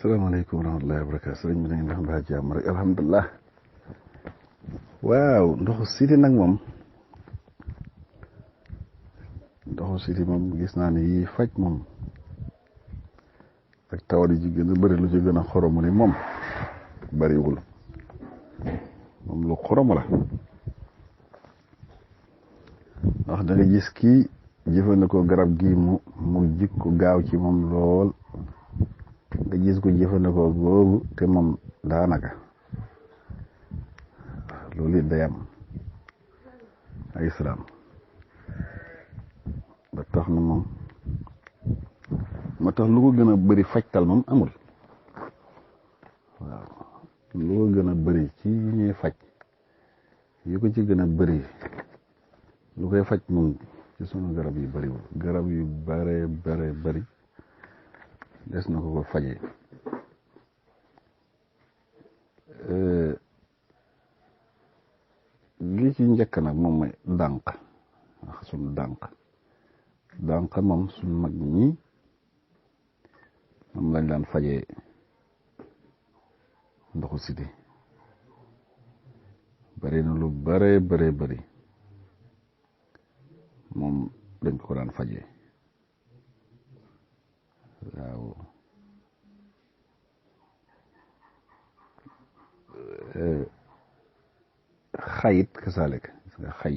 asalaamaaleykum wa rahmatullahi wa barakaatu sëriñ bi na ngeen def mbaa jàmm rek alhamdulilah. waaw ndoxu siti nag moom gis naa ne yii faj moom ak tawat yi ci gën a bëri lu ci gën a xoromu ni moom bëriwul moom lu xoromu la ndax da nga gis kii jëfandikoo garab gi mu jikko gaaw ci moom lool nga gis ko jëfandikoo googu te moom daanaka loolu it day am ay salaam ba tax na moom moo tax lu ko gën a bëri fajtal moom amul waaw lu ko gën a bëri ci ñuy faj yu ko ci gën a bëri lu koy faj moom ci sunu garab yi bëriwul garab yu bare bëri des na ko fajee li ci njëkk nag moom mooy dànq suñu dànq moom suñu mag ñi moom lañ daan fajee ndoxu siti bari na lu bëri moom dañ ko daan fajee waaw xayit kasaalek gis nga xay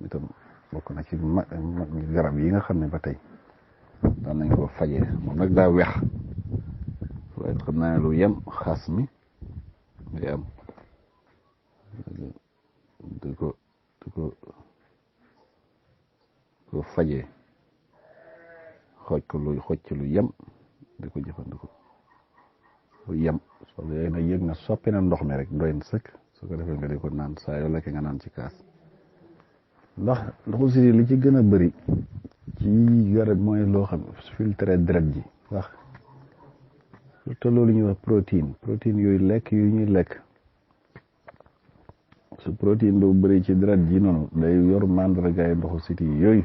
itam bokk na ci mag garab yi nga xam ne ba tey daan nañ ko fajee moom nag daa wex waaye xam naa ne lu yem xas mi day am di ko fajee xooj ci lu yem di ko jëfandikoo lu yem soo yooyu nag yëg na soppi na ndox mi rek doy na sëkk su ko defee nga di ko naan saa yoo lekk nga naan ci kaas ndax ndoxu si li ci gën a bëri ci garab mooy loo xam filtré deret ji wax te loolu ñuy wax protéine yooyu lekk yu ñuy lekk su protéine doo bëri ci deret ji noonu day yor mandargaay ndoxu siti yooyu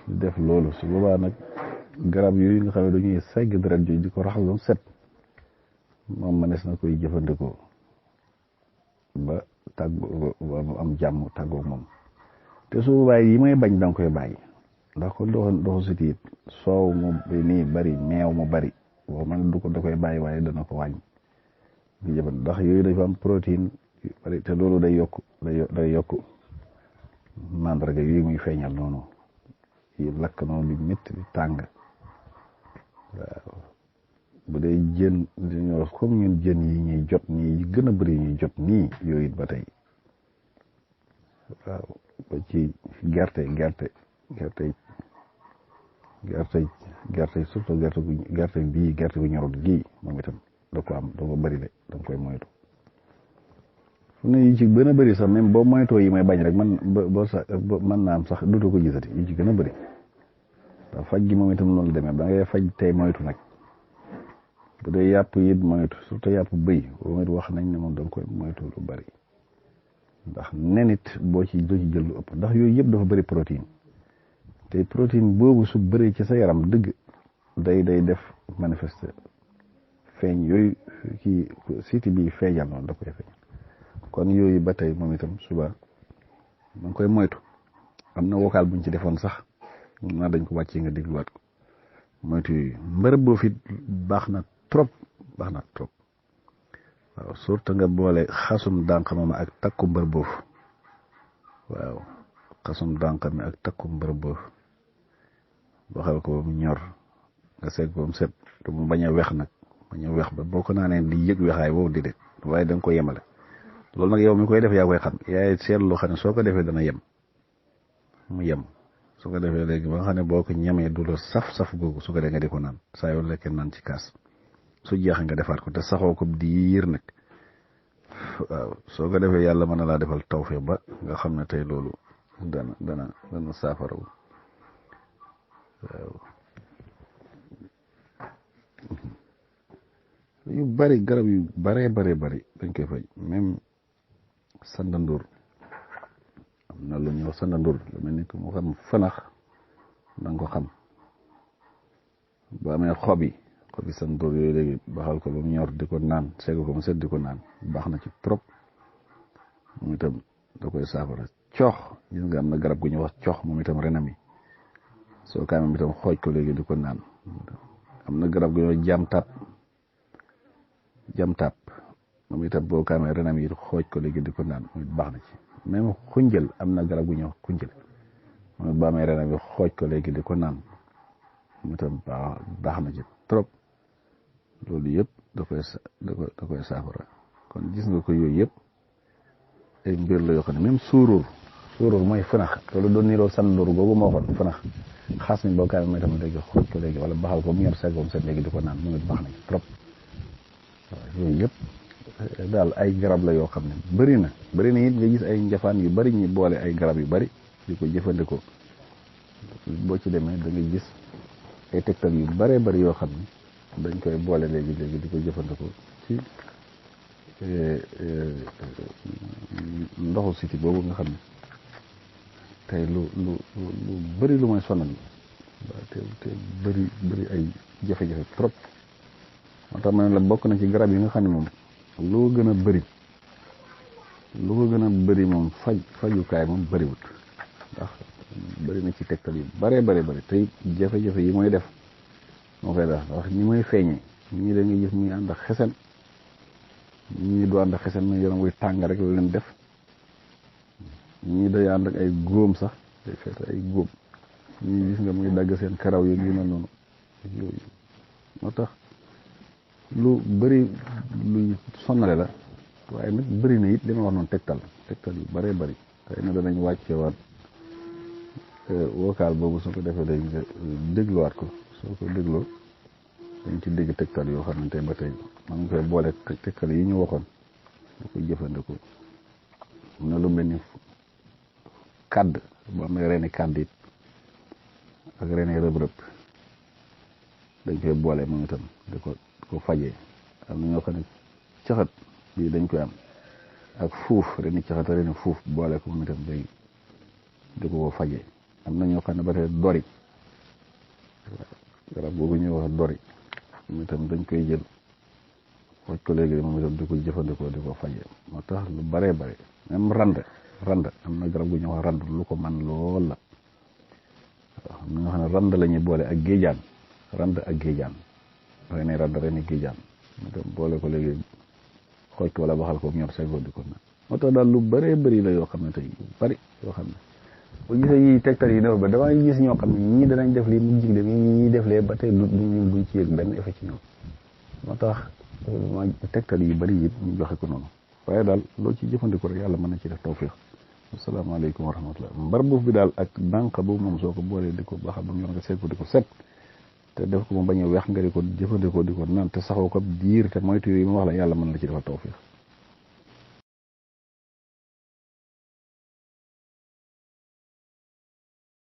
def loolu su boobaa nag garab yooyu nga xam ne dañuy segg deret jooju di ko raxas ba set moom mënees na koy jëfandikoo ba tàggoo ba mu am jàmm tàggoo moom te su boobaa yi may bañ danga koy bàyyi ndax ko ndoxu siti it soow mu nii bari meew mu bari boo man du ko da koy bàyyi waaye dana ko wàññi di jëfandikoo ndax yooyu dafa am protéine yu bari te loolu day yokk mandarga yooyu muy feeñal noonu yi lakk noonu di métti di tàng waaw bu dee jën dañoo comme ñun jën yi ñuy jot nii yi gën a bëri ñuy jot nii yooyu it ba tey waaw ba ci gerte surtout gerte gu ñorut gii moom itam da ko am da ko bëri de da nga koy moytu fu ne yi ci gën a bëri sax même boo moytoo yi may bañ rek mën naa am sax dutu ko gisati yi ci gën a bëri ndax faj gi moom itam noonu demee da ngay faj tey moytu nag bu dee yàpp it moytu surtout yàpp bëy boo it wax nañ ne moom da nga koy moytu lu bëri ndax nenit doo ci jël lu ëpp ndax yooyu yëpp dafa bëri protéine te protéine boobu su bëree ci sa yaram dëgg day def manifeste feeñ yooyu kii siti bi feeñal noonu da koy feeñ kon yooyu ba tey moom itam suba da nga koy moytu am na vocal buñ ci defoon sax naa dañ ko wàccee nga dégluwaat ko moytu yooyu mbërëb boo fi baax na trop waaw surtout nga boole xasum dànq ma ak takku mbër boofu waaw xasum dànq mi ak takku mbër boofu waxal ko ba mu ñor nga seeg ba mu set te mu bañ a wex nag bañ a wex ba boo ko naanee di yëg wexaay boobu di de waaye da nga ko yemale loolu nag yow mi koy def yaa koy xam yaay seet loo xam ne soo ko defee dana yem mu yem su ko defee léegi ba nga xam ne boo ko ñemee du la saf googu su ko dee nga di ko naan saa yoo lekkee naan ci kaas su jeexee nga defaat ko te saxoo ko diir nag waaw soo ko defee yàlla mën na laa defal tawfeex ba nga xam ne tey loolu dana saafarawu waaw yu bari garab yu bari dañ koy faj même sandandur am na lu ñuy wax sandandur lu mel ni que mu xam fanax da nga ko xam boo amee xob yi xobi santoor yooyu léegi baxal ko ba mu ñor di ko naan segg ko mu set di ko naan baax na ci trop moom itam da koy saafara. coox gis nga am na garab gu ñuy wax coox moom itam renam yi soo kaay moom itam xooj ko léegi di ko naan. am na garab gu ñuy wax jamtaap moom itam boo kaamee renam yi xooj ko léegi di ko naan moom it baax na ci. même xunjël am na garab gu ñuy wax xunjël moom it boo amee renam yi xooj ko léegi di ko naan moom itam baax na ci trop. loolu yëpp da koy saafara. kon gis nga ko yooyu yëpp ay mbir la yoo xam ne même suuróor mooy fënax loolu doon niroo sandoor googu moo waxoon fënax xaas mi boo kaamee mooy tam léegi xooj ko léegi wala baxal ko mu ñor seggoom set léegi di ko naan moom it baax na ci trop. waaw yooyu yëpp daal ay garab la yoo xam ne bëri na it nga gis ay njafaan yu bëri ñi boole ay garab yu bëri di ko jëfandikoo boo ci demee da nga gis ay tegtal yu bëree bëri yoo xam ne dañ koy boole léegi di ko jëfandikoo ci ndoxu siti boobu nga xam ne tey lu bëri lu mooy sonal te bëri ay jafe-jafe trop. moo tax ma ne la bokk na ci garab yi nga xam ne moom lu ko gën a bëri moom fajukaay moom bëriwut ndax bëri na ci tegtal yu bëree bëri te jafe-jafe yi mooy def moo koy def ndax ñi mooy feeñee ñii da nga gis muy ànd ak xesen ñii du ànd ak xesen mais yaram wuy tàng rek la leen def ñii day ànd ak ay góom sax day feete ay góom ñii gis nga muy dagg seen karaw yi yu mel noonu yooyu moo tax lu bëri luy sonnale la waaye nag bëri na it li ma wax noonu tegtal yu bëree bëri xëy na danañ wàcce waat vocal boobu soo ko defee day nga dégluwaat ko soo ko dégloo dañ ci dégg tegtal yoo xamante ba tey man ngi koy boole tegtal yi ñu waxoon da koy jëfandikoo am na lu mel ni kàdd boo amee reeni kàdd it ak reeni rëb-rëb dañ koy boole moom itam di ko fajee. am na ñoo xam ne caxat bii dañ koy am ak fuuf reeni caxat reeni fuuf boole ko moom itam day di ko fajee. am na ñoo xam ne ba tey dori garab boobu ñuy wax dori moom itam dañ koy jël xooj ko léegi moom itam di ko jëfandikoo di ko fajee. moo tax lu baree bare même rand am na garab gu ñuy wax rand lu ko man lool la waaw am na ñoo xam ne rand la ñuy boole ak géejaan reni rand reni géejaan moom itam boole ko léegi xooj ko wala baxal ko ñor segoo di ko naan. moo tax daal lu bëree bëri la yoo xam ne tey bëri yoo xam ne boo gisee yi tegtal yi dafa ba damay gis ñoo xam ne ñii danañ def lii mu jig de ñii def lee ba tey duñ ci yëg benn effet ci ñoom. moo tax ma tegtal yi bëri yëpp ñu joxe ko noonu waaye daal loo ci jëfandikoo rek yàlla mën na ci def tawfiq. asalaamaaleykum wa rahmatullah. mbar buuf bi daal ak dànq boobu moom soo ko boolee di ko baax ba mu yor nga seet ko di ko set te def ko mu bañ a weex nga di ko jëfandikoo di ko naan te saxoo ko diir te moytu yooyu ma wax la yàlla mën na ci defal tawfiq.